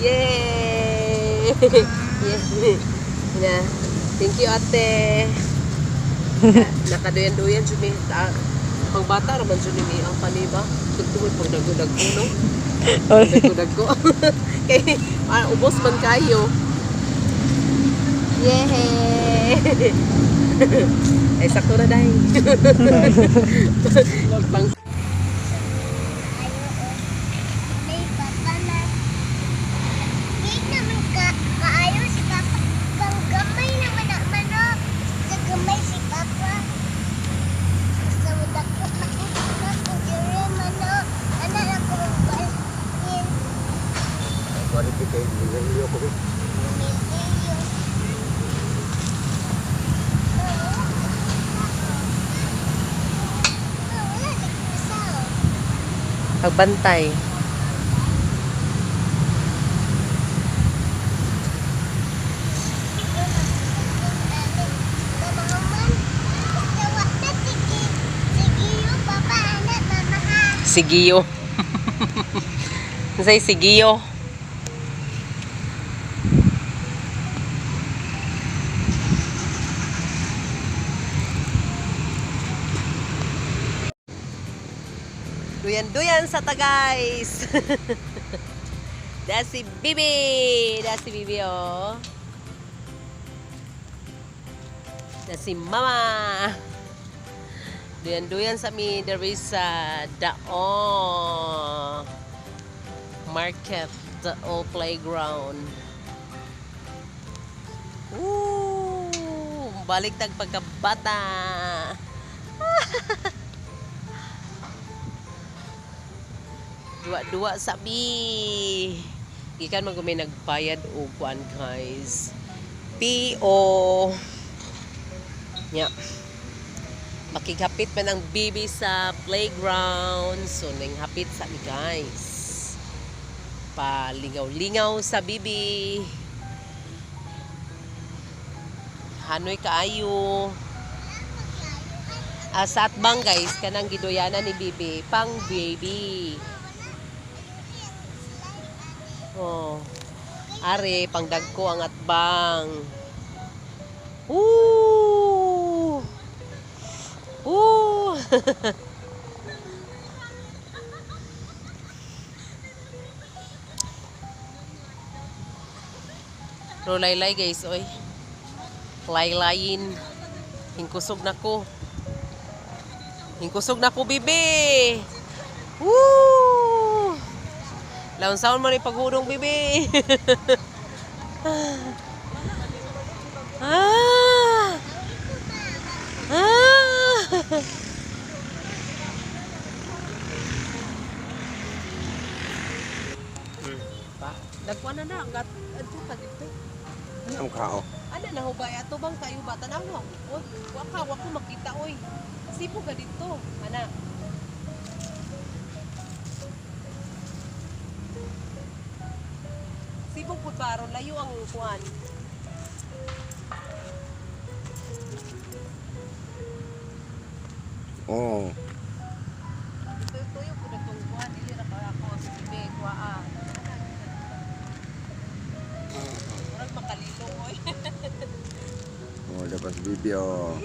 Yay! Yay! Na. Thank you, ate. Nakaduyan-duyan jud mi. Pang bata ra man jud ni ang paniba. Tugtugod pag dagko-dagko, no? Dagko-dagko. Kay ubos man kayo. Yay! Ay, sakto na dahil. Pang May papa na. Cake naman ka, kaayo si papa. Kang gamay naman na manok. Sa gamay si papa. Sa dako na ko na ko diri manok. Ana na ko balhin. Quality kay Mililio ko. Mililio. Wala, nagkusaw. Pagbantay. Sigiyo. Say sigiyo. Duyan-duyan sa ta, guys. That's si Bibi. That's si Bibi, oh. That's si Mama. Duyan-duyan sa mi there is a Dao Market, Dao Playground. Ooh, balik tag pagkabata. Duwa-duwa sabi. Gikan man gumi nagbayad og kuan, guys. PO. Nya. Makighapit man ang bibi sa playground. So, ning hapit sa mi, guys. Palingaw-lingaw sa bibi. Hanoy kaayo. Ah, sa atbang, guys, kanang giduyanan ni bibi, pang baby. Oh. Are, pangdagko ang atbang. Ooh! Ooh! Pero laylay, guys, oy. Laylayin. Hingkusog na ko. Hingkusog na ko, bibi. Woo! Laon mo ni paghurong, bibi. Ah! Ah! Pa, dagkuan na na, gat adto ka dito. Ang kao. Ana na ho ba ato bang kayo ba tanaw na oh, wa ka wa ko makita oy. Sipo ka dito, ana. Sipo pud ba aron layo ang kuan. Oh. Tuyo-tuyo pud atong kuan dili ra ka ako sa sibe kuaa. Murag makalilo oy. Oh, dapat bibi oh.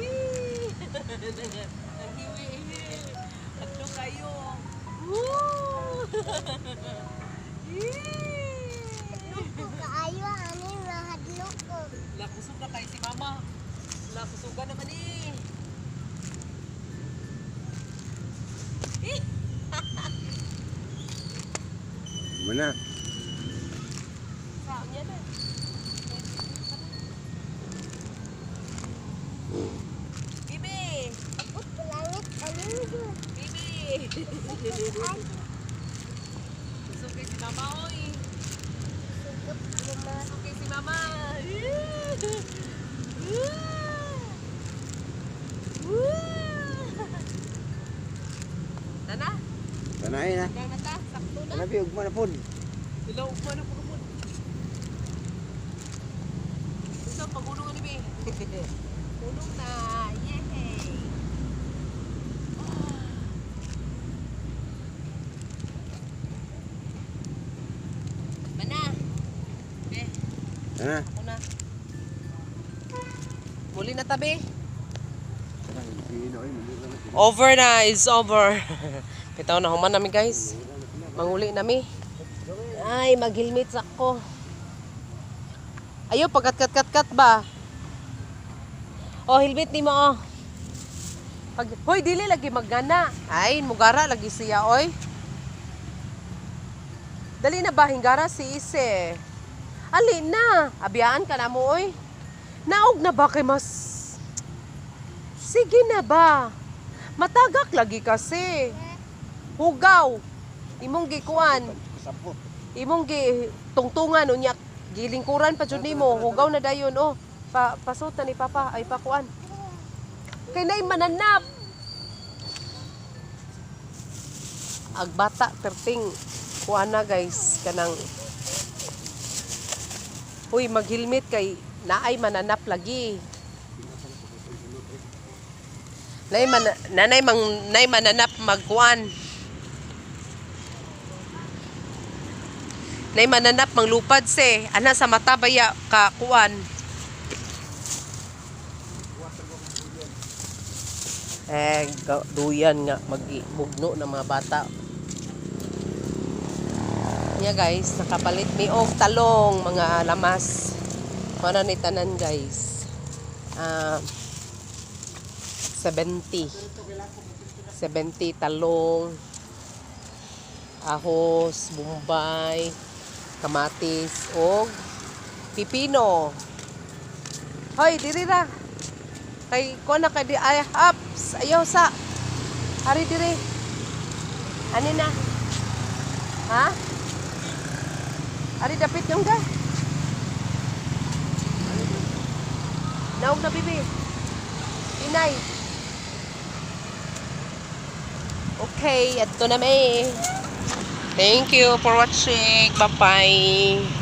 Ang hiwi. Adto kayo. Woo! Kaayo ani mahadlok ko. Lakusog na kay si mama. Lakusugan naman eh. Muna. Saan niya na? Bibi! Abot langit ani jud. Bibi! Kusog kay si mama oy. Sugop luma. Kusog kay si mama. Tana, Tanay na. gang na ta, sakto na. Tanabi ugma na pod. Ilaw ugma na pud pud. Unsa pagulong ani be? Pulong na. Yay! Tara. Ako na. Muli na tabi. Tara, sino ay muli na. Over na, it's over. Bitaw na human nami, guys. Manguli nami. Ay, maghilmit ako. Ayo, pagkat kat kat ba? Oh, helmet ni mo oh. Pag, hoy, dili lagi maggana. Ay, mugara lagi siya oy. Dali na ba hinggara si Ise? Ali na, abiyaan ka na mo oy. Naog na ba kay mas? Sige na ba? Matagak lagi kasi. Hugaw. Imong gikuan. Sampo. Imong gi tungtungan unya gilingkuran pa jud nimo. Hugaw na dayon oh. Pa pasot na ni papa ay pakuan. Kay nay mananap. Ag bata perting kuan na, guys, kanang. Uy, maghilmit kay naay mananap lagi. Nay man nanay mang nay mananap magkuan. Nay mananap manglupad se. Ana sa mata baya ka kuan. Eh, duyan nga magbugno ng mga bata. Nya guys, nakapalit mi og talong, mga lamas. Mao ni tanan, guys. Ah, 70. 70 talong, ahos, bombay, kamatis, og pipino. Hoy, diri ra. Kay kuan na kay di ay ups, ayaw sa. Ari diri. Ani na? Ha? Ari dapit yung ga. Naog na bibi. Inay. Okay, adto na may. Thank you for watching. Bye-bye.